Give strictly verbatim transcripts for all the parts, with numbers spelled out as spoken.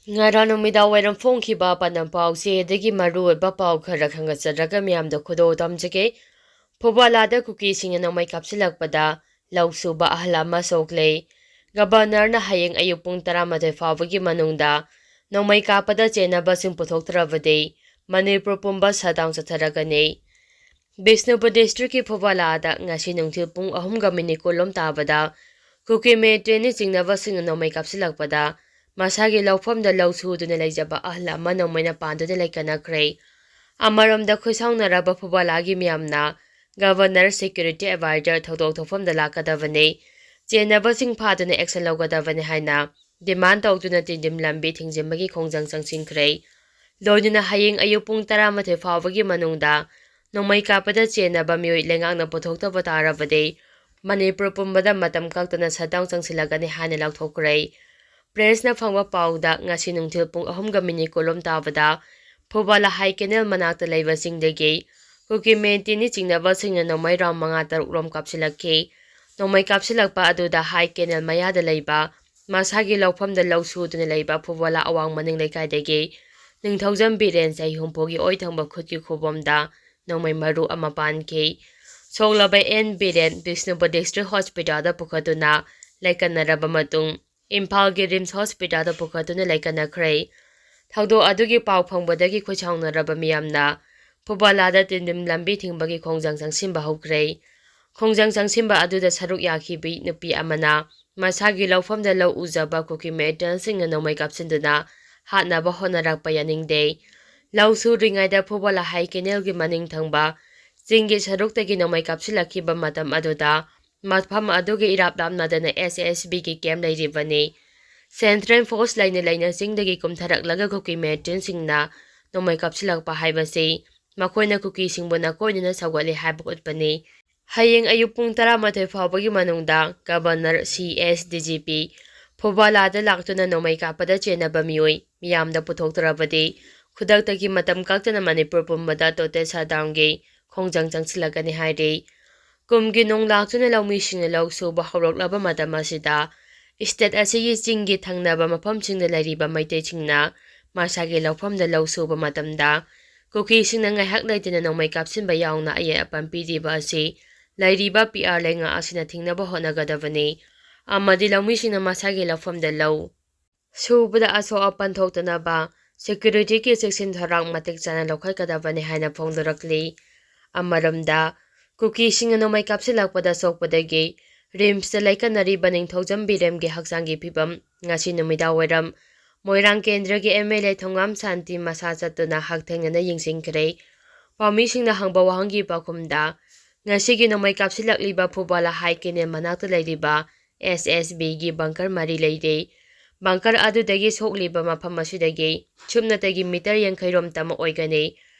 ꯉꯔꯥꯡ ꯅꯨꯃꯤꯗꯥꯡ ꯋꯥꯏꯔꯝ ꯐꯣꯡꯈꯤꯕ ꯄꯥꯟꯗꯝ ꯄꯥꯎꯆꯦꯗꯒꯤ ꯃꯔꯨꯑꯣꯏꯕ ꯄꯥꯎ ꯈꯔ ꯈꯪꯒꯠꯆꯔꯒ ꯃꯤꯌꯥꯝꯗ ꯈꯨꯗꯣꯜ ꯇꯝꯖꯒꯦ꯫ ꯐꯨꯕꯥꯂꯥꯗ ꯀꯨꯀꯤꯁꯤꯡꯅ ꯅꯣꯡꯃꯩ ꯀꯥꯞꯁꯤꯜꯂꯛꯄꯗ ꯂꯧ ꯁꯨꯕ ꯑꯍꯜ ꯑꯃ ꯁꯣꯛꯂꯦ꯫ ꯒꯕꯔꯅꯔꯅ ꯍꯌꯦꯡ ꯑꯌꯨꯛ ꯄꯨꯡ ꯇꯔꯥꯃꯥꯊꯣꯏ ꯐꯥꯎꯕꯒꯤ ꯃꯅꯨꯡꯗ ꯅꯣꯡꯃꯩ ꯀꯥꯞꯄꯗ ꯆꯦꯟꯅꯕꯁꯤꯡ ꯄꯨꯊꯣꯛꯇ꯭ꯔꯕꯗꯤ ꯃꯅꯤꯄꯨꯔ ꯄꯨꯝꯕ shutdown ꯆꯠꯊꯔꯒꯅꯤ꯫ ꯕꯤꯁꯅꯨꯄꯨꯔ ꯗꯤꯁꯇ꯭ꯔꯤꯛꯀꯤ ꯐꯨꯕꯥꯂꯥꯗ ꯉꯁꯤ ꯅꯨꯡꯊꯤꯜ ꯄꯨꯡ ꯑꯍꯨꯝꯒ ꯃꯤꯅꯤꯠ ꯀꯨꯟꯂꯣꯝ ꯇꯥꯕꯗ ꯀꯨꯀꯤ ꯃꯤꯂꯤꯇꯦꯟꯅ ꯆꯤꯡꯅꯕꯁꯤꯡꯅ ꯅꯣꯡꯃꯩ ꯀꯥꯞꯁꯤꯜꯂꯛꯄꯗ ꯃꯁꯥꯒꯤ ꯂꯧꯐꯝꯗ ꯂꯧ ꯁꯨꯗꯨꯅ ꯂꯩꯖꯕ ꯑꯍꯜ ꯑꯃ ꯅꯣꯡꯃꯩꯅ ꯄꯥꯟꯗꯨꯅ ꯂꯩꯀꯠꯅꯈ꯭ꯔꯦ꯫ ꯑꯃꯔꯣꯝꯗ ꯈꯣꯏꯁꯥꯎꯅꯔꯕ ꯐꯨꯕꯥꯂꯥꯒꯤ ꯃꯤꯌꯥꯝꯅ ꯒꯕꯔꯅꯔ, ꯁꯦꯀ꯭ꯌꯨꯔꯤꯇꯤ ꯑꯦꯗꯚꯥꯏꯖꯔ ꯊꯧꯗꯣꯛ ꯊꯣꯛꯐꯝꯗ ꯂꯥꯛꯀꯗꯕꯅꯤ, ꯆꯦꯟꯅꯕꯁꯤꯡ ꯐꯥꯗꯨꯅ action ꯂꯧꯒꯗꯕꯅꯤ ꯍꯥꯏꯅ demand ꯇꯧꯗꯨꯅ ꯇꯤꯟꯗꯤꯝ ꯂꯝꯕꯤ ꯊꯤꯡꯖꯤꯟꯕꯒꯤ ꯈꯣꯡꯖꯪ ꯆꯪꯁꯤꯟꯈ꯭ꯔꯦ꯫ ꯂꯣꯏꯅꯅ ꯍꯌꯦꯡ ꯑꯌꯨꯛ ꯄꯨꯡ ꯇꯔꯥꯃꯥꯊꯣꯏ ꯐꯥꯎꯕꯒꯤ ꯃꯅꯨꯡꯗ ꯅꯣꯡꯃꯩ ꯀꯥꯞꯄꯗ ꯆꯦꯟꯅꯕ ꯃꯤꯑꯣꯏ ꯂꯩꯉꯥꯛꯅ ꯄꯨꯊꯣꯛꯇꯕ ꯇꯥꯔꯕꯗꯤ ꯃꯅꯤꯄꯨꯔ ꯄꯨꯝꯕꯗ ꯃꯇꯝ ꯀꯛꯇꯅ shutdown ꯆꯪꯁꯤꯜꯂꯒꯅꯤ ꯍꯥꯏꯅ ꯂꯥꯎꯊꯣꯛꯈ꯭ꯔꯦ꯫ ꯄ꯭ꯔꯦꯁꯅ ꯐꯪꯕ ꯄꯥꯎꯗ ꯉꯁꯤ ꯅꯨꯡꯊꯤꯜ ꯄꯨꯡ ꯑꯍꯨꯝꯒ ꯃꯤꯅꯤꯠ ꯀꯨꯟꯂꯣꯝ ꯇꯥꯕꯗ ꯐꯨꯕꯥꯂꯥ ꯍꯥꯏ ꯀꯦꯅꯦꯜ ꯃꯅꯥꯛꯇ ꯂꯩꯕꯁꯤꯡꯗꯒꯤ ꯀꯨꯀꯤ ꯃꯤꯂꯤꯇꯦꯟꯅ ꯆꯤꯡꯅꯕꯁꯤꯡꯅ ꯅꯣꯡꯃꯩ round ꯃꯉꯥ ꯇꯔꯨꯛꯂꯣꯝ ꯀꯥꯞꯁꯤꯜꯂꯛꯈꯤ꯫ ꯅꯣꯡꯃꯩ ꯀꯥꯞꯁꯤꯜꯂꯛꯄ ꯑꯗꯨꯗ ꯍꯥꯏ ꯀꯦꯅꯦꯜ ꯃꯌꯥꯗ ꯂꯩꯕ ꯃꯁꯥꯒꯤ ꯂꯧꯐꯝꯗ ꯂꯧ ꯁꯨꯗꯨꯅ ꯂꯩꯕ ꯐꯨꯕꯥꯂꯥ ꯑꯋꯥꯡ ꯃꯅꯤꯡ ꯂꯩꯀꯥꯏꯗꯒꯤ ꯅꯤꯡꯊꯧꯖꯝ ꯕꯤꯔꯦꯟ, ꯆꯍꯤ ꯍꯨꯝꯐꯨꯒꯤ ꯑꯣꯏ ꯊꯪꯕ ꯈꯨꯠꯀꯤ ꯈꯨꯕꯣꯝꯗ ꯅꯣꯡꯃꯩ ꯃꯔꯨ ꯑꯃ ꯄꯥꯟꯈꯤ꯫ ꯁꯣꯛꯂꯕ ꯑꯦꯟ ꯕꯤꯔꯦꯟ ꯕꯤꯁꯅꯨꯄꯨꯔ ꯗꯤꯁꯇ꯭ꯔꯤꯛ ꯍꯣꯁꯄꯤꯇꯥꯜꯗ ꯄꯨꯈꯠꯇꯨꯅ ꯂꯩꯀꯠꯅꯔꯕ ꯃꯇꯨꯡ ꯏꯝꯐꯥꯜꯒꯤ ꯔꯤꯝꯁ ꯍꯣꯁꯄꯤꯇꯥꯜꯗ ꯄꯨꯈꯠꯇꯨꯅ ꯂꯩꯀꯠꯅꯈ꯭ꯔꯦ꯫ ꯊꯧꯗꯣꯛ ꯑꯗꯨꯒꯤ ꯄꯥꯎ ꯐꯪꯕꯗꯒꯤ ꯈꯣꯏꯁꯥꯎꯅꯔꯕ ꯃꯤꯌꯥꯝꯅ ꯐꯨꯕꯥꯂꯥꯗ ꯇꯤꯟꯗꯤꯝ ꯂꯝꯕꯤ ꯊꯤꯡꯕꯒꯤ ꯈꯣꯡꯖꯪ ꯆꯪꯁꯤꯟꯕ ꯍꯧꯈ꯭ꯔꯦ꯫ ꯈꯣꯡꯖꯪ ꯆꯪꯁꯤꯟꯕ ꯑꯗꯨꯗ ꯁꯔꯨꯛ ꯌꯥꯈꯤꯕꯤ ꯅꯨꯄꯤ ꯑꯃꯅ ꯃꯁꯥꯒꯤ ꯂꯧꯐꯝꯗ ꯂꯧ ꯎꯖꯕ ꯀꯨꯀꯤ ꯃꯤꯂꯤꯇꯦꯟꯁꯤꯡꯅ ꯅꯣꯡꯃꯩ ꯀꯥꯞꯁꯤꯟꯗꯨꯅ ꯍꯥꯠꯅꯕ ꯍꯣꯠꯅꯔꯛꯄ ꯌꯥꯅꯤꯡꯗꯦ꯫ ꯂꯧ ꯁꯨꯔꯤꯉꯩꯗ ꯐꯨꯕꯥꯂꯥ ꯍꯥꯏ ꯀꯦꯅꯦꯜꯒꯤ ꯃꯅꯤꯡ ꯊꯪꯕ ꯆꯤꯡꯒꯤ ꯁꯔꯨꯛꯇꯒꯤ ꯅꯣꯡꯃꯩ ꯀꯥꯞꯁꯤꯜꯂꯛꯈꯤꯕ ꯃꯇꯝ ꯑꯗꯨꯗ ꯃꯐꯝ ꯑꯗꯨꯒꯤ ꯏꯔꯥꯞ ꯂꯥꯞꯅꯗꯅ ꯑꯦꯁ ꯑꯦꯁ ꯕꯤꯒꯤ ꯀꯦꯝꯞ ꯂꯩꯔꯤꯕꯅꯤ꯫ ꯁꯦꯟꯇ꯭ꯔꯦꯜ ꯐꯣꯔꯁ ꯂꯩꯅ ꯂꯩꯅ ꯆꯤꯡꯗꯒꯤ ꯀꯨꯝꯊꯔꯛꯂꯒ ꯀꯨꯀꯤ ꯃꯤꯂꯤꯇꯦꯟꯁꯤꯡꯅ ꯅꯣꯡꯃꯩ ꯀꯥꯞꯁꯤꯜꯂꯛꯄ ꯍꯥꯏꯕꯁꯤ ꯃꯈꯣꯏꯅ ꯀꯨꯀꯤꯁꯤꯡꯕꯨ ꯅꯥꯀꯣꯏꯅꯅ ꯁꯧꯒꯠꯂꯤ ꯍꯥꯏꯕ ꯎꯠꯄꯅꯤ꯫ ꯍꯌꯦꯡ ꯑꯌꯨꯛ ꯄꯨꯡ ꯇꯔꯥꯃꯥꯊꯣꯏ ꯐꯥꯎꯕꯒꯤ ꯃꯅꯨꯡꯗ governor, C S, D G P ꯐꯨꯕꯥꯂꯥꯗ ꯂꯥꯛꯇꯨꯅ ꯅꯣꯡꯃꯩ ꯀꯥꯞꯄꯗ ꯆꯦꯟꯅꯕ ꯃꯤꯑꯣꯏ ꯃꯤꯌꯥꯝꯗ ꯄꯨꯊꯣꯛꯇ꯭ꯔꯕꯗꯤ ꯈꯨꯗꯛꯇꯒꯤ ꯃꯇꯝ ꯀꯛꯇꯅ ꯃꯅꯤꯄꯨꯔ ꯄꯨꯝꯕꯗ total shutdownꯒꯤ ꯈꯣꯡꯖꯪ ꯆꯪꯁꯤꯜꯂꯛꯀꯅꯤ ꯍꯥꯏꯔꯤ꯫ ꯀꯨꯝꯒꯤ ꯅꯣꯡ ꯂꯥꯛꯇꯨꯅ ꯂꯧꯃꯤꯁꯤꯡꯅ ꯂꯧ ꯁꯨꯕ ꯍꯧꯔꯛꯂꯕ ꯃꯇꯝ ꯑꯁꯤꯗ ꯁ꯭ꯇꯦꯠ ꯑꯁꯤꯒꯤ ꯆꯤꯡꯒꯤ ꯊꯪꯅꯕ ꯃꯐꯝꯁꯤꯡꯗ ꯂꯩꯔꯤꯕ ꯃꯩꯇꯩꯁꯤꯡꯅ ꯃꯁꯥꯒꯤ ꯂꯧꯐꯝꯗ ꯂꯧ ꯁꯨꯕ ꯃꯇꯝꯗ ꯀꯨꯀꯤꯁꯤꯡꯅ ꯉꯥꯏꯍꯥꯛ ꯂꯩꯇꯅ ꯅꯣꯡꯃꯩ ꯀꯥꯞꯁꯤꯟꯕ ꯌꯥꯎꯅ ꯑꯌꯦꯠ ꯑꯄꯟ ꯄꯤꯔꯤꯕ ꯑꯁꯤ ꯂꯩꯔꯤꯕ ꯄꯤ ꯑꯥꯔ ꯂꯩꯉꯥꯛ ꯑꯁꯤꯅ ꯊꯤꯡꯅꯕ ꯍꯣꯠꯅꯒꯗꯕꯅꯤ ꯑꯃꯗꯤ ꯂꯧꯃꯤꯁꯤꯡꯅ ꯃꯁꯥꯒꯤ ꯂꯧꯐꯝꯗ ꯂꯧ ꯁꯨꯕꯗ ꯑꯁꯣꯛ ꯑꯄꯟ ꯊꯣꯛꯇꯅꯕ ꯁꯦꯀ꯭ꯌꯨꯔꯤꯇꯤꯒꯤ ꯆꯦꯛꯁꯤꯟ ꯊꯧꯔꯥꯡ ꯃꯇꯤꯛ ꯆꯥꯅ ꯂꯧꯈꯠꯀꯗꯕꯅꯤ ꯍꯥꯏꯅ ꯐꯣꯡꯗꯣꯔꯛꯂꯤ꯫ ꯑꯃꯔꯣꯝꯗ, ꯀꯨꯀꯤꯁꯤꯡꯅ ꯅꯣꯡꯃꯩ ꯀꯥꯞꯁꯤꯜꯂꯛꯄꯗ ꯁꯣꯛꯄꯗꯒꯤ ꯔꯤꯝꯁꯇ ꯂꯩꯀꯠꯅꯔꯤꯕ ꯅꯤꯡꯊꯧꯖꯝ ꯕꯤꯔꯦꯝꯒꯤ ꯍꯛꯆꯥꯡꯒꯤ ꯐꯤꯕꯝ ꯉꯁꯤ ꯅꯨꯃꯤꯗꯥꯡꯋꯥꯏꯔꯝ ꯃꯣꯏꯔꯥꯡ ꯀꯦꯟꯗ꯭ꯔꯒꯤ ꯑꯦꯝ ꯑꯦꯜ ꯑꯦ ꯊꯣꯉꯥꯝ ꯁꯥꯟꯇꯤ ꯃꯁꯥ ꯆꯠꯇꯨꯅ ꯍꯛꯊꯦꯡꯅꯅ ꯌꯦꯡꯁꯤꯟꯈ꯭ꯔꯦ꯫ ꯄꯥꯎꯃꯤꯁꯤꯡꯅ ꯍꯪꯕ ꯋꯥꯍꯪꯒꯤ ꯄꯥꯎꯈꯨꯝꯗ, ꯉꯁꯤꯒꯤ ꯅꯣꯡꯃꯩ ꯀꯥꯞꯁꯤꯜꯂꯛꯂꯤꯕ ꯐꯨꯕꯥꯂꯥ ꯍꯥꯏ ꯀꯦꯅꯦꯜ ꯃꯅꯥꯛꯇ ꯂꯩꯔꯤꯕ ꯑꯦꯁ ꯑꯦꯁ ꯕꯤꯒꯤ ꯕꯪꯀꯔ ꯃꯔꯤ ꯂꯩꯔꯦ꯫ ꯕꯪꯀꯔ ꯑꯗꯨꯗꯒꯤ ꯁꯣꯛꯂꯤꯕ ꯃꯐꯝ ꯑꯁꯤꯗꯒꯤ ꯁꯨꯞꯅꯇꯒꯤ ꯃꯤꯇꯔ ꯌꯥꯡꯈꯩ ꯔꯣꯝ ꯇꯃꯛ ꯑꯣꯏꯒꯅꯤ꯫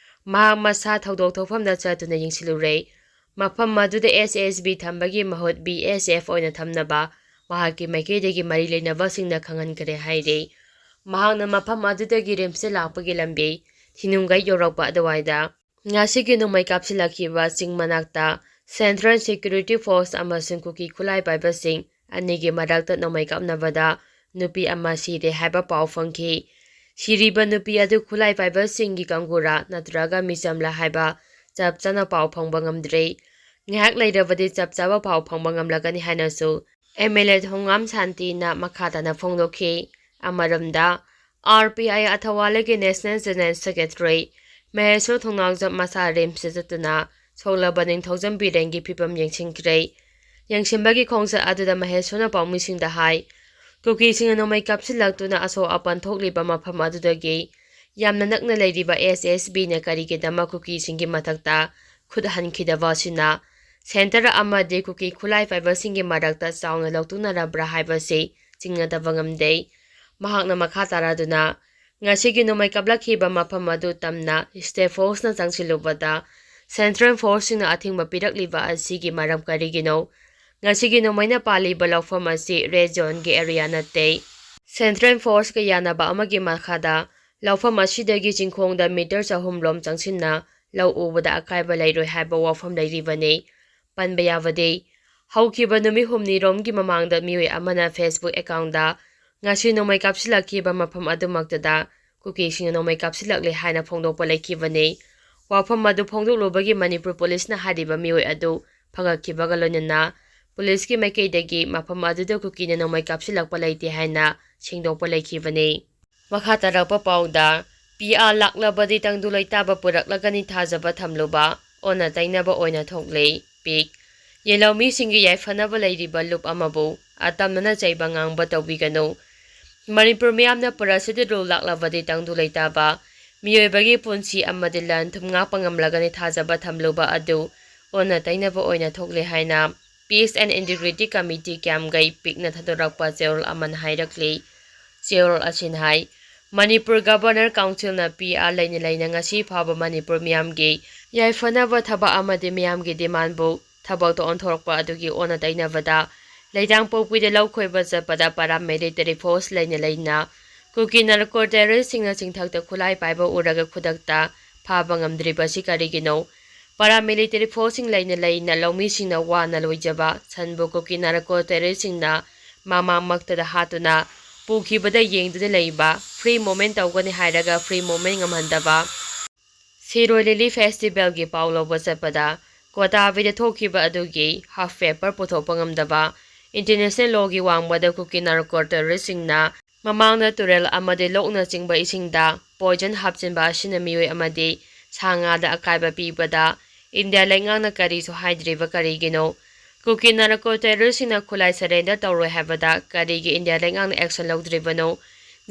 ꯃꯍꯥꯛ ꯃꯁꯥ ꯊꯧꯗꯣꯛ ꯊꯣꯛꯐꯝꯗ ꯆꯠꯇꯨꯅ ꯌꯦꯡꯁꯤꯜꯂꯨꯔꯦ꯫ ꯃꯐꯝ ꯑꯗꯨꯗ ꯑꯦꯁ ꯑꯦꯁ ꯕꯤ ꯊꯝꯕꯒꯤ ꯃꯍꯨꯠ ꯕꯤ ꯑꯦꯁ ꯑꯦꯐ ꯑꯣꯏꯅ ꯊꯝꯅꯕ ꯃꯍꯥꯛꯀꯤ ꯃꯥꯏꯀꯩꯗꯒꯤ ꯃꯔꯤ ꯂꯩꯅꯕꯁꯤꯡꯅ ꯈꯪꯍꯟꯈ꯭ꯔꯦ ꯍꯥꯏꯔꯤ꯫ ꯃꯍꯥꯛꯅ ꯃꯐꯝ ꯑꯗꯨꯗꯒꯤ ꯔꯤꯝꯁꯇ ꯂꯥꯛꯄꯒꯤ ꯂꯝꯕꯤ ꯊꯤꯅꯨꯡꯒꯩ ꯌꯧꯔꯛꯄ ꯑꯗꯨꯋꯥꯏꯗ ꯉꯁꯤꯒꯤ ꯅꯣꯡꯃꯩ ꯀꯥꯞꯁꯤꯜꯂꯛꯈꯤꯕ ꯆꯤꯡ ꯃꯅꯥꯛꯇ ꯁꯦꯟꯇ꯭ꯔꯦꯜ ꯁꯦꯀ꯭ꯌꯨꯔꯤꯇꯤ ꯐꯣꯔꯁ ꯑꯃꯁꯨꯡ ꯀꯨꯀꯤ ꯈꯨꯠꯂꯥꯏ ꯄꯥꯏꯕꯁꯤꯡ ꯑꯅꯤꯒꯤ ꯃꯔꯛꯇ ꯅꯣꯡꯃꯩ ꯀꯥꯞꯅꯕꯗ ꯅꯨꯄꯤ ꯑꯃ ꯁꯤꯔꯦ ꯍꯥꯏꯕ ꯄꯥꯎ ꯐꯪꯈꯤ꯫ ꯁꯤꯔꯤꯕ ꯅꯨꯄꯤ ꯑꯗꯨ ꯈꯨꯠꯂꯥꯏ ꯄꯥꯏꯕꯁꯤꯡꯒꯤ ꯀꯥꯡꯕꯨꯔꯥ ꯅꯠꯇ꯭ꯔꯒ ꯃꯤꯆꯝꯂꯥ ꯍꯥꯏꯕ ꯆꯞ ꯆꯥꯅ ꯄꯥꯎ ꯐꯪꯕ ꯉꯝꯗ꯭ꯔꯤ꯫ ꯉꯥꯏꯍꯥꯛ ꯂꯩꯔꯕꯗꯤ ꯆꯞ ꯆꯥꯕ ꯄꯥꯎ ꯐꯪꯕ ꯉꯝꯂꯒꯅꯤ ꯍꯥꯏꯅꯁꯨ ꯑꯦꯝ ꯑꯦꯜ ꯑꯦ ꯊꯣꯉꯥꯝ ꯁꯥꯟꯇꯤꯅ ꯃꯈꯥ ꯇꯥꯅ ꯐꯣꯡꯗꯣꯛꯈꯤ꯫ ꯑꯃꯔꯣꯝꯗ, ꯑꯥꯔ ꯄꯤ ꯑꯥꯏ ꯑꯊꯋꯥꯂꯒꯤ national general secretary Maheshor Thongnaojam ꯃꯁꯥ ꯔꯤꯝꯁꯇ ꯆꯠꯇꯨꯅ ꯁꯣꯛꯂꯕ ꯅꯤꯡꯊꯧꯖꯝ ꯕꯤꯔꯦꯟꯒꯤ ꯐꯤꯕꯝ ꯌꯦꯡꯁꯤꯟꯈ꯭ꯔꯦ꯫ ꯌꯦꯡꯁꯤꯟꯕꯒꯤ ꯈꯣꯡꯆꯠ ꯑꯗꯨꯗ ꯃꯍꯦꯁꯣꯔꯅ ꯄꯥꯎꯃꯤꯁꯤꯡꯗ ꯍꯥꯏ, ꯀꯨꯀꯤꯁꯤꯡꯅ ꯅꯣꯡꯃꯩ ꯀꯥꯞꯁꯤꯜꯂꯛꯇꯨꯅ ꯑꯁꯣꯛ ꯑꯄꯟ ꯊꯣꯛꯂꯤꯕ ꯃꯐꯝ ꯑꯗꯨꯗꯒꯤ ꯌꯥꯝꯅ ꯅꯛꯅ ꯂꯩꯔꯤꯕ ꯑꯦꯁ ꯑꯦꯁ ꯕꯤꯅ ꯀꯔꯤꯒꯤꯗꯃꯛ ꯀꯨꯀꯤꯁꯤꯡꯒꯤ ꯃꯊꯛꯇ ꯈꯨꯠ ꯍꯟꯈꯤꯗꯕ ꯑꯁꯤꯅ ꯁꯦꯟꯇꯔ ꯑꯃꯗꯤ ꯀꯨꯀꯤ ꯈꯨꯠꯂꯥꯏ ꯄꯥꯏꯕꯁꯤꯡꯒꯤ ꯃꯔꯛꯇ ꯆꯥꯎꯅ ꯂꯧꯊꯣꯛꯅꯔꯕ꯭ꯔꯥ ꯍꯥꯏꯕꯁꯤ ꯆꯤꯡꯅꯗꯕ ꯉꯝꯗꯦ꯫ ꯃꯍꯥꯛꯅ ꯃꯈꯥ ꯇꯥꯔꯗꯨꯅ, ꯉꯁꯤꯒꯤ ꯅꯣꯡꯃꯩ ꯀꯥꯞꯂꯛꯈꯤꯕ ꯃꯐꯝ ꯑꯗꯨ ꯇꯝꯅ ꯁ꯭ꯇꯦꯠ ꯐꯣꯔꯁꯅ ꯆꯪꯁꯤꯜꯂꯨꯕꯗ ꯁꯦꯟꯇ꯭ꯔꯦꯜ ꯐꯣꯔꯁꯁꯤꯡꯅ ꯑꯊꯤꯡꯕ ꯄꯤꯔꯛꯂꯤꯕ ꯑꯁꯤꯒꯤ ꯃꯔꯝ ꯀꯔꯤꯒꯤꯅꯣ? ꯉꯁꯤꯒꯤ ꯅꯣꯡꯃꯩꯅ ꯄꯥꯜꯂꯤꯕ ꯂꯧꯐꯝ ꯑꯁꯤ ꯔꯦꯗ ꯖꯣꯟꯒꯤ ꯑꯦꯔꯤꯌꯥ ꯅꯠꯇꯦ꯫ ꯁꯦꯟꯇ꯭ꯔꯦꯜ ꯐꯣꯔꯁꯀ ꯌꯥꯅꯕ ꯑꯃꯒꯤ ꯃꯈꯥꯗ ꯂꯧꯐꯝ ꯑꯁꯤꯗꯒꯤ ꯆꯤꯡꯈꯣꯡꯗ ꯃꯤꯇꯔ ꯆꯍꯨꯝ ꯔꯣꯝ ꯆꯪꯁꯤꯟꯅ ꯂꯧ ꯎꯕꯗ ꯑꯀꯥꯏꯕ ꯂꯩꯔꯣꯏ ꯍꯥꯏꯕ ꯋꯥꯐꯝ ꯂꯩꯔꯤꯕꯅꯤ꯫ ꯄꯟꯕ ꯌꯥꯕꯗꯤ, ꯍꯧꯈꯤꯕ ꯅꯨꯃꯤꯠ ꯍꯨꯝꯅꯤꯔꯣꯝꯒꯤ ꯃꯃꯥꯡꯗ ꯃꯤꯑꯣꯏ ꯑꯃꯅ Facebook account ꯗ ꯉꯁꯤ ꯅꯣꯡꯃꯩ ꯀꯥꯞꯁꯤꯜꯂꯛꯈꯤꯕ ꯃꯐꯝ ꯑꯗꯨꯃꯛꯇꯗ ꯀꯨꯀꯤꯁꯤꯡꯅ ꯅꯣꯡꯃꯩ ꯀꯥꯞꯁꯤꯜꯂꯛꯂꯦ ꯍꯥꯏꯅ ꯐꯣꯡꯗꯣꯛꯄ ꯂꯩꯈꯤꯕꯅꯤ꯫ ꯋꯥꯐꯝ ꯑꯗꯨ ꯐꯣꯡꯗꯣꯛꯂꯨꯕꯒꯤ ꯃꯅꯤꯄꯨꯔ ꯄꯨꯂꯤꯁꯅ ꯍꯥꯏꯔꯤꯕ ꯃꯤꯑꯣꯏ ꯑꯗꯨ ꯐꯒꯠꯈꯤꯕꯒ ꯂꯣꯏꯅꯅ ꯄꯨꯂꯤꯁꯀꯤ ꯃꯥꯏꯀꯩꯗꯒꯤ ꯃꯐꯝ ꯑꯗꯨꯗ ꯀꯨꯀꯤꯅ ꯅꯣꯡꯃꯩ ꯀꯥꯞꯁꯤꯜꯂꯛꯄ ꯂꯩꯇꯦ ꯍꯥꯏꯅ ꯁꯦꯡꯗꯣꯛꯄ ꯂꯩꯈꯤꯕꯅꯤ꯫ ꯃꯈꯥ ꯇꯥꯔꯛꯄ ꯄꯥꯎꯗ, ꯄꯤ ꯑꯥꯔ ꯂꯥꯛꯂꯕꯗꯤ ꯇꯪꯗꯨ ꯂꯩꯇꯥꯕ ꯄꯨꯔꯛꯂꯒꯅꯤ ꯊꯥꯖꯕ ꯊꯝꯂꯨꯕ, ꯑꯣꯟꯅ ꯇꯩꯅꯕ ꯑꯣꯏꯅ ꯊꯣꯛꯂꯦ꯫ ꯄꯤꯛ꯫ ꯌꯦꯜꯍꯧꯃꯤꯁꯤꯡꯒꯤ ꯌꯥꯏꯐꯅꯕ ꯂꯩꯔꯤꯕ ꯂꯨꯞ ꯑꯃꯕꯨ ꯑꯇꯝꯅꯅ ꯆꯩꯕ ꯉꯥꯡꯕ ꯇꯧꯕꯤꯒꯅꯨ꯫ ꯃꯅꯤꯄꯨꯔ ꯃꯤꯌꯥꯝꯅ ꯄꯨꯔꯥꯁꯤꯗ ꯔꯨꯜ ꯂꯥꯛꯂꯕꯗꯤ ꯇꯪꯗꯨ ꯂꯩꯇꯥꯕ, ꯃꯤꯑꯣꯏꯕꯒꯤ ꯄꯨꯟꯁꯤ ꯑꯃꯗꯤ ꯂꯟ ꯊꯨꯝ ꯉꯥꯛꯄ ꯉꯝꯂꯒꯅꯤ ꯊꯥꯖꯕ ꯊꯝꯂꯨꯕ ꯑꯗꯨ ꯑꯣꯟꯅ ꯇꯩꯅꯕ ꯑꯣꯏꯅ ꯊꯣꯛꯂꯦ ꯍꯥꯏꯅ Peace and Integrity Committee ꯀ꯭ꯌꯥꯝꯒꯩ ꯄꯤꯛꯅ ꯊꯥꯗꯣꯔꯛꯄ ꯆꯦꯔꯣꯜ ꯑꯃꯅ ꯍꯥꯏꯔꯛꯂꯤ꯫ ꯆꯦꯔꯣꯜ ꯑꯁꯤꯅ ꯍꯥꯏ, ꯃꯅꯤꯄꯨꯔ ꯒꯕꯔꯅꯔ ꯀꯥꯎꯟꯁꯤꯜꯅ ꯄꯤ ꯑꯥꯔ ꯂꯩꯅ ꯂꯩꯅ ꯉꯁꯤ ꯐꯥꯎꯕ ꯃꯅꯤꯄꯨꯔ ꯃꯤꯌꯥꯝꯒꯤ ꯌꯥꯏꯐꯅꯕ ꯊꯕꯛ ꯑꯃꯗꯤ ꯃꯤꯌꯥꯝꯒꯤ ꯗꯤꯃꯥꯟꯕꯨ ꯊꯕꯛꯇ ꯑꯣꯟꯊꯣꯔꯛꯄ ꯑꯗꯨꯒꯤ ꯑꯣꯟꯅ ꯇꯩꯅꯕꯗ ꯂꯩꯇꯥꯡꯄꯣꯛꯄꯤꯗ ꯂꯧ ꯈꯣꯏꯕ ꯆꯠꯄꯗ ꯄꯔꯥ ꯃꯤꯂꯤꯇꯔꯤ ꯐꯣꯔꯁ ꯂꯩꯅ ꯂꯩꯅ ꯀꯨꯀꯤ ꯅꯥꯔꯀꯣ ꯇꯦꯔꯣꯔꯤꯁꯁꯤꯡꯅ ꯆꯤꯡꯊꯛꯇ ꯈꯨꯠꯂꯥꯏ ꯄꯥꯏꯕ ꯎꯔꯒ ꯈꯨꯗꯛꯇ ꯐꯥꯕ ꯉꯝꯗ꯭ꯔꯤꯕꯁꯤ ꯀꯔꯤꯒꯤꯅꯣ? ꯄꯔꯥ ꯃꯤꯂꯤꯇꯔꯤ ꯐꯣꯔꯁꯁꯤꯡ ꯂꯩꯅ ꯂꯩꯅ ꯂꯧꯃꯤꯁꯤꯡꯅ ꯋꯥꯅ ꯂꯣꯏꯖꯕ ꯁꯟꯕꯨ ꯀꯨꯀꯤ ꯅꯥꯔꯀꯣ ꯇꯦꯔꯣꯔꯤꯁꯁꯤꯡꯅ ꯃꯃꯥꯡꯃꯛꯇꯗ ꯍꯥꯠꯇꯨꯅ ꯄꯨꯈꯤꯕꯗ ꯌꯦꯡꯗꯨꯅ ꯂꯩꯕ, ꯐ꯭ꯔꯤ ꯃꯨꯚꯃꯦꯟ ꯇꯧꯒꯅꯤ ꯍꯥꯏꯔꯒ ꯐ꯭ꯔꯤ ꯃꯨꯚꯃꯦꯟ ꯉꯝꯍꯟꯗꯕ, ꯁꯤꯔꯣꯏ ꯂꯤꯂꯤ ꯐꯦꯁꯇꯤꯚꯦꯜꯒꯤ ꯄꯥꯎ ꯂꯧꯕ ꯆꯠꯄꯗ ꯀꯣꯇꯥꯕꯤꯗ ꯊꯣꯛꯈꯤꯕ ꯑꯗꯨꯒꯤ ꯍꯥꯐ ꯄꯦꯄꯔ ꯄꯨꯊꯣꯛꯄ ꯉꯝꯗꯕ, ꯏꯟꯇꯔꯅꯦꯁꯅꯦꯜ ꯂꯣꯒꯤ ꯋꯥꯡꯃꯗ ꯀꯨꯀꯤ ꯅꯥꯔꯀꯣ ꯇꯦꯔꯣꯔꯤꯁꯁꯤꯡꯅ ꯃꯃꯥꯡꯗ ꯇꯨꯔꯦꯜ ꯑꯃꯗꯤ ꯂꯣꯛꯅꯆꯤꯡꯕ ꯏꯁꯤꯡꯗ ꯄꯣꯏꯖꯟ ꯍꯥꯞꯆꯤꯟꯕ ꯑꯁꯤꯅ ꯃꯤꯑꯣꯏ ꯑꯃꯗꯤ ꯁꯥ ꯉꯥꯗ ꯑꯀꯥꯏꯕ ꯄꯤꯕꯗ ꯏꯟꯗꯤꯌꯥ ꯂꯩꯉꯥꯛꯅ ꯀꯔꯤꯁꯨ ꯍꯥꯏꯗ꯭ꯔꯤꯕ ꯀꯔꯤꯒꯤꯅꯣ? ꯀꯨꯀꯤ ꯅꯥꯔꯀꯣ ꯇꯦꯔꯣꯔꯤꯁꯁꯤꯡꯅ ꯈꯨꯠꯂꯥꯏ ꯁꯔꯦꯟꯗꯔ ꯇꯧꯔꯣꯏ ꯍꯥꯏꯕꯗ ꯀꯔꯤꯒꯤ ꯏꯟꯗꯤꯌꯥ ꯂꯩꯉꯥꯛꯅ ꯑꯦꯛꯁꯟ ꯂꯧꯗ꯭ꯔꯤꯕꯅꯣ?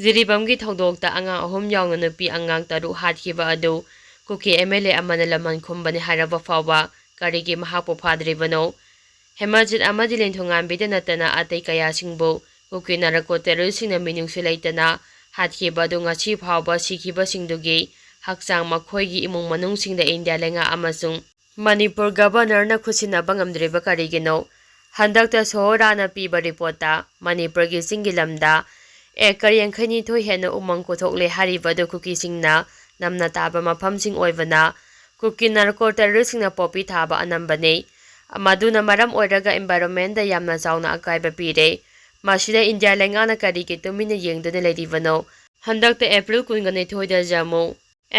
ꯖꯤꯔꯤꯕꯥꯝꯒꯤ ꯊꯧꯗꯣꯛꯇ ꯑꯉꯥꯡ ꯑꯍꯨꯝ ꯌꯥꯎꯅ ꯅꯨꯄꯤ ꯑꯉꯥꯡ ꯇꯔꯨꯛ ꯍꯥꯠꯈꯤꯕ ꯑꯗꯨ ꯀꯨꯀꯤ ꯑꯦꯝ ꯑꯦꯜ ꯑꯦ ꯑꯃꯅ ꯂꯃꯟ ꯈꯨꯝꯕꯅꯤ ꯍꯥꯏꯔꯕ ꯐꯥꯎꯕ ꯀꯔꯤꯒꯤ ꯃꯍꯥꯛꯄꯨ ꯐꯥꯗ꯭ꯔꯤꯕꯅꯣ? ꯍꯦꯃꯥꯖꯤꯠ ꯑꯃꯗꯤ ꯂꯦꯟꯊꯣꯉꯥꯟꯕꯤꯗ ꯅꯠꯇꯅ ꯑꯇꯩ ꯀꯌꯥꯁꯤꯡꯕꯨ ꯀꯨꯀꯤ ꯅꯥꯔꯀꯣ ꯇꯦꯔꯣꯔꯤꯁꯁꯤꯡꯅ ꯃꯤꯅꯨꯡꯁꯤ ꯂꯩꯇꯅ ꯍꯥꯠꯈꯤꯕ ꯑꯗꯨ ꯉꯁꯤ ꯐꯥꯎꯕ ꯁꯤꯈꯤꯕꯁꯤꯡꯗꯨꯒꯤ ꯍꯛꯆꯥꯡ ꯃꯈꯣꯏꯒꯤ ꯏꯃꯨꯡ ꯃꯅꯨꯡꯁꯤꯡꯗ ꯏꯟꯗꯤꯌꯥ ꯂꯩꯉꯥꯛ ꯑꯃꯁꯨꯡ ꯃꯅꯤꯄꯨꯔ ꯒꯕꯔꯅꯔꯅ ꯈꯨꯠꯁꯤꯟꯅꯕ ꯉꯝꯗ꯭ꯔꯤꯕ ꯀꯔꯤꯒꯤꯅꯣ? ꯍꯟꯗꯛꯇ ꯁꯣꯍꯣꯔꯥꯅ ꯄꯤꯕ ꯔꯤꯄꯣꯔꯠꯇ ꯃꯅꯤꯄꯨꯔꯒꯤ ꯆꯤꯡꯒꯤ ꯂꯝꯗ ꯑꯦꯀꯔ ꯌꯥꯡꯈꯩ ꯅꯤꯊꯣꯏ ꯍꯦꯟꯅ ꯎꯃꯪ ꯀꯣꯛꯊꯣꯛꯂꯦ ꯍꯥꯏꯔꯤꯕ ꯑꯗꯨ ꯀꯨꯀꯤꯁꯤꯡꯅ ꯅꯝꯅ ꯇꯥꯕ ꯃꯐꯝꯁꯤꯡ ꯑꯣꯏꯕꯅ ꯀꯨꯀꯤ ꯅꯥꯔꯀꯣ ꯇꯦꯔꯣꯔꯤꯁꯁꯤꯡꯅ ꯄꯣꯄꯤ ꯊꯥꯕ ꯑꯅꯝꯕꯅꯤ꯫ ꯃꯗꯨꯅ ꯃꯔꯝ ꯑꯣꯏꯔꯒ environment ꯗ ꯌꯥꯝꯅ ꯆꯥꯎꯅ ꯑꯀꯥꯏꯕ ꯄꯤꯔꯦ꯫ ꯃꯁꯤꯗ ꯏꯟꯗꯤꯌꯥ ꯂꯩꯉꯥꯛꯅ ꯀꯔꯤꯒꯤ ꯇꯨꯃꯤꯟꯅ ꯌꯦꯡꯗꯨꯅ ꯂꯩꯔꯤꯕꯅꯣ? ꯍꯟꯗꯛꯇ ꯑꯦꯄ꯭ꯔꯤꯜ ꯀꯨꯟꯒ ꯅꯤꯊꯣꯏꯗ ꯖꯝꯃꯨ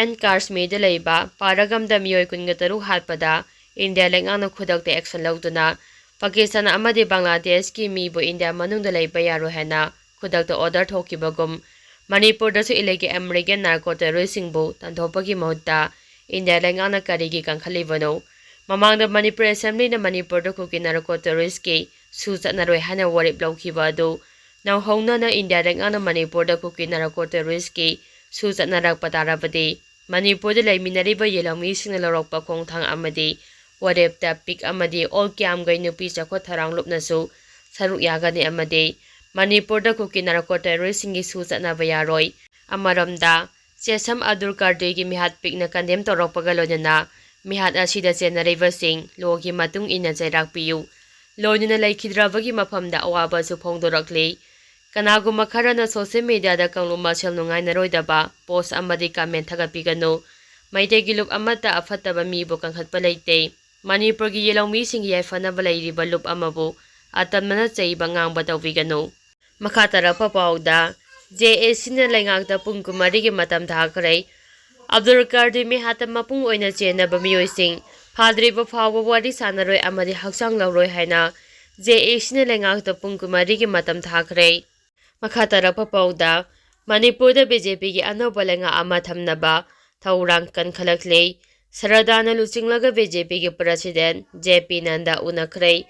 ꯑꯦꯟ ꯀꯥꯁꯃꯤꯔꯗ ꯂꯩꯕ ꯄꯥꯔꯒꯝꯗ ꯃꯤꯑꯣꯏ ꯀꯨꯟꯒ ꯇꯔꯨꯛ ꯍꯥꯠꯄꯗ ꯏꯟꯗꯤꯌꯥ ꯂꯩꯉꯥꯛꯅ ꯈꯨꯗꯛꯇ action ꯂꯧꯗꯨꯅ ꯄꯥꯀꯤꯁꯇꯥꯟ ꯑꯃꯗꯤ ꯕꯪꯒ꯭ꯂꯥꯗꯦꯁꯀꯤ ꯃꯤꯕꯨ ꯏꯟꯗꯤꯌꯥ ꯃꯅꯨꯡꯗ ꯂꯩꯕ ꯌꯥꯔꯣꯏ ꯍꯥꯏꯅ ꯈꯨꯗꯛꯇ order ꯊꯣꯛꯈꯤꯕꯒꯨꯝ, ꯃꯅꯤꯄꯨꯔꯗꯁꯨ illegal American narco terrorist ꯁꯤꯡꯕꯨ ꯇꯥꯟꯊꯣꯛꯄꯒꯤ ꯃꯍꯨꯠꯇ ꯏꯟꯗꯤꯌꯥ ꯂꯩꯉꯥꯛꯅ ꯀꯔꯤꯒꯤ ꯀꯟꯈꯠꯂꯤꯕꯅꯣ? ꯃꯃꯥꯡꯗ ꯃꯅꯤꯄꯨꯔ assembly ꯅ ꯃꯅꯤꯄꯨꯔꯗ ꯀꯨꯀꯤ narco terrorist ꯀꯤ ꯁꯨ ꯆꯠꯅꯔꯣꯏ ꯍꯥꯏꯅ ꯋꯥꯔꯦꯞ ꯂꯧꯈꯤꯕ ꯑꯗꯨ ꯅꯧꯍꯧꯅꯅ ꯏꯟꯗꯤꯌꯥ ꯂꯩꯉꯥꯛꯅ ꯃꯅꯤꯄꯨꯔꯗ ꯀꯨꯀꯤ narco terrorist ꯀꯤ ꯁꯨ ꯆꯠꯅꯔꯛꯄ ꯇꯥꯔꯕꯗꯤ, ꯃꯅꯤꯄꯨꯔꯗ ꯂꯩꯃꯤꯟꯅꯔꯤꯕ ꯌꯦꯜꯍꯧꯃꯤꯁꯤꯡꯅ ꯂꯧꯔꯛꯄ ꯈꯣꯡꯊꯥꯡ ꯑꯃꯗꯤ ꯋꯥꯔꯦꯞꯇ ꯄꯤꯛ ꯑꯃꯗꯤ ꯑꯣꯜ ꯀꯤꯌꯥꯝꯒꯩ ꯅꯨꯄꯤ ꯆꯥꯎꯈꯠ ꯊꯧꯔꯥꯡ ꯂꯨꯞꯅꯁꯨ ꯁꯔꯨꯛ ꯌꯥꯒꯅꯤ ꯑꯃꯗꯤ ꯃꯅꯤꯄꯨꯔꯗ ꯀꯨꯀꯤ narco terrorist ꯁꯤꯡꯒꯤ ꯁꯨ ꯆꯠꯅꯕ ꯌꯥꯔꯣꯏ꯫ ꯑꯃꯔꯣꯝꯗ, ꯆꯦꯁꯝ ꯑꯕꯗꯨꯜ ꯀꯥꯗꯤꯔꯒꯤ ꯃꯤꯍꯥꯠ ꯄꯤꯛꯅ condemn ꯇꯧꯔꯛꯄꯒ ꯂꯣꯏꯅꯅ ꯃꯤꯍꯥꯠ ꯑꯁꯤꯗ ꯆꯦꯟꯅꯔꯤꯕꯁꯤꯡ ꯂꯣꯒꯤ ꯃꯇꯨꯡ ꯏꯟꯅ ꯆꯩꯔꯥꯛ ꯄꯤꯌꯨ꯫ ꯂꯣꯏꯅꯅ ꯂꯩꯈꯤꯗ꯭ꯔꯕꯒꯤ ꯃꯐꯝꯗ ꯑꯋꯥꯕꯁꯨ ꯐꯣꯡꯗꯣꯔꯛꯂꯤ꯫ ꯀꯅꯥꯒꯨꯝꯕ ꯈꯔꯅ social media ꯗ ꯀꯥꯡꯂꯨꯞ ꯃꯁꯦꯜ ꯅꯨꯡꯉꯥꯏꯅꯔꯣꯏꯗꯕ post ꯑꯃꯗꯤ comment ꯊꯥꯒꯠꯄꯤꯒꯅꯨ꯫ ꯃꯩꯇꯩꯒꯤ ꯂꯨꯞ ꯑꯃꯠꯇ ꯑꯐꯠꯇꯕ ꯃꯤꯕꯨ ꯀꯟꯈꯠꯄ ꯂꯩꯇꯦ꯫ ꯃꯅꯤꯄꯨꯔꯒꯤ ꯌꯦꯜꯍꯧꯃꯤꯁꯤꯡꯒꯤ ꯌꯥꯏꯐꯅꯕ ꯂꯩꯔꯤꯕ ꯂꯨꯞ ꯑꯃꯕꯨ ꯑꯇꯝꯅꯅ ꯆꯩꯕ ꯉꯥꯡꯕ ꯇꯧꯕꯤꯒꯅꯨ꯫ ꯃꯈꯥ ꯇꯥꯔꯛꯄ ꯄꯥꯎꯗ, J A C ꯅ ꯂꯩꯉꯥꯛꯇ ꯄꯨꯡ ꯀꯨꯟꯃꯔꯤꯒꯤ ꯃꯇꯝ ꯊꯥꯈ꯭ꯔꯦ꯫ ꯑꯕꯗꯨꯜ ꯀꯥꯗꯤꯔ ꯃꯤꯍꯥꯠꯇ ꯃꯄꯨꯡ ꯑꯣꯏꯅ ꯆꯦꯟꯅꯕ ꯃꯤꯑꯣꯏꯁꯤꯡ ꯐꯥꯗ꯭ꯔꯤꯕ ꯐꯥꯎꯕ ꯋꯥꯔꯤ ꯁꯥꯟꯅꯔꯣꯏ ꯑꯃꯗꯤ ꯍꯛꯆꯥꯡ ꯂꯧꯔꯣꯏ ꯍꯥꯏꯅ J A C ꯅ ꯂꯩꯉꯥꯛꯇ ꯄꯨꯡ ꯀꯨꯟꯃꯔꯤꯒꯤ ꯃꯇꯝ ꯊꯥꯈ꯭ꯔꯦ꯫ ꯃꯈꯥ ꯇꯥꯔꯛꯄ ꯄꯥꯎꯗ, ꯃꯅꯤꯄꯨꯔꯗ B J P ꯒꯤ ꯑꯅꯧꯕ ꯂꯩꯉꯥꯛ ꯑꯃ ꯊꯝꯅꯕ ꯊꯧꯔꯥꯡ ꯀꯟꯈꯠꯂꯛꯂꯤ꯫ ꯁꯔꯗꯥꯅ ꯂꯨꯆꯤꯡꯂꯒ B J P ꯒꯤ president J P ꯅꯟꯗ ꯎꯅꯈ꯭ꯔꯦ꯫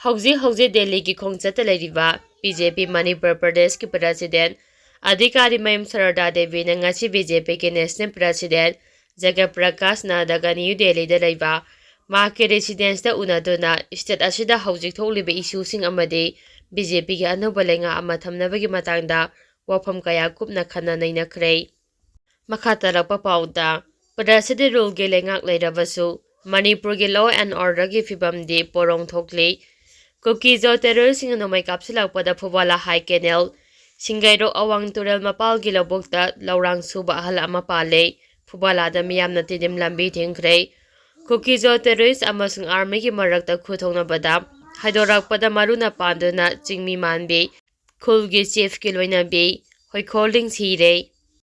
ꯍꯧꯖꯤꯛ ꯍꯧꯖꯤꯛ ꯗꯦꯜꯂꯤꯒꯤ ꯈꯣꯡꯆꯠꯇ ꯂꯩꯔꯤꯕ B J P ꯃꯅꯤꯄꯨꯔ ꯄ꯭ꯔꯗꯦꯁꯀꯤ president ꯑꯙꯤꯀꯥꯔꯤ ꯃꯌꯨꯝ ꯁꯔꯗꯥ ꯗꯦꯕꯤꯅ ꯉꯁꯤ B J P ꯒꯤ national president ꯖꯒꯠ ꯄ꯭ꯔꯀꯥꯁ ꯅꯗꯒ ꯅ꯭ꯌꯨ ꯗꯦꯜꯂꯤꯗ ꯂꯩꯕ ꯃꯍꯥꯛꯀꯤ residence ꯇ ꯎꯅꯗꯨꯅ state ꯑꯁꯤꯗ ꯍꯧꯖꯤꯛ ꯊꯣꯛꯂꯤꯕ issue ꯁꯤꯡ ꯑꯃꯗꯤ B J P ꯒꯤ ꯑꯅꯧꯕ ꯂꯩꯉꯥꯛ ꯑꯃ ꯊꯝꯅꯕꯒꯤ ꯃꯇꯥꯡꯗ ꯋꯥꯐꯝ ꯀꯌꯥ ꯀꯨꯞꯅ ꯈꯟꯅ ꯅꯩꯅꯈ꯭ꯔꯦ꯫ ꯃꯈꯥ ꯇꯥꯔꯛꯄ ꯄꯥꯎꯗ, ꯄ꯭ꯔꯖꯥꯁꯤꯗꯤ rule ꯒꯤ ꯂꯩꯉꯥꯛ ꯂꯩꯔꯕꯁꯨ ꯃꯅꯤꯄꯨꯔꯒꯤ law and order ꯒꯤ ꯐꯤꯕꯝꯗꯤ ꯄꯣꯔꯣꯡ ꯊꯣꯛꯂꯤ꯫ ꯀꯨꯀꯤꯖꯣ terrorist ꯁꯤꯡꯅ ꯅꯣꯡꯃꯩ ꯀꯥꯞꯁꯤꯜꯂꯛꯄꯗ ꯐꯨꯕꯥꯂꯥ ꯍꯥꯏ ꯀꯦꯅꯦꯜ, ꯁꯤꯡꯒꯩꯔꯣꯛ ꯑꯋꯥꯡ ꯇꯨꯔꯦꯜ ꯃꯄꯥꯜꯒꯤ ꯂꯧꯕꯨꯛꯇ ꯂꯧꯔꯥꯡ ꯁꯨꯕ ꯑꯍꯜ ꯑꯃ ꯄꯥꯜꯂꯦ꯫ ꯐꯨꯕꯥꯂꯥꯗ ꯃꯤꯌꯥꯝꯅ ꯇꯤꯗꯤꯝ ꯂꯝꯕꯤ ꯊꯤꯡꯈ꯭ꯔꯦ꯫ ꯀꯨꯀꯤꯖꯣ terrorist ꯑꯃꯁꯨꯡ armyꯒꯤ ꯃꯔꯛꯇ ꯈꯨꯊꯣꯛꯅꯕꯗ ꯍꯥꯏꯗꯣꯔꯛꯄꯗ ꯃꯔꯨꯅ ꯄꯥꯟꯗꯨꯅ ꯆꯤꯡꯃꯤ ꯃꯥꯟꯕꯤ, ꯈꯨꯜꯒꯤ chiefꯀꯤ ꯂꯣꯏꯅꯕꯤ ꯍꯣꯏꯈꯣꯜꯂꯤꯡ ꯁꯤꯔꯦ꯫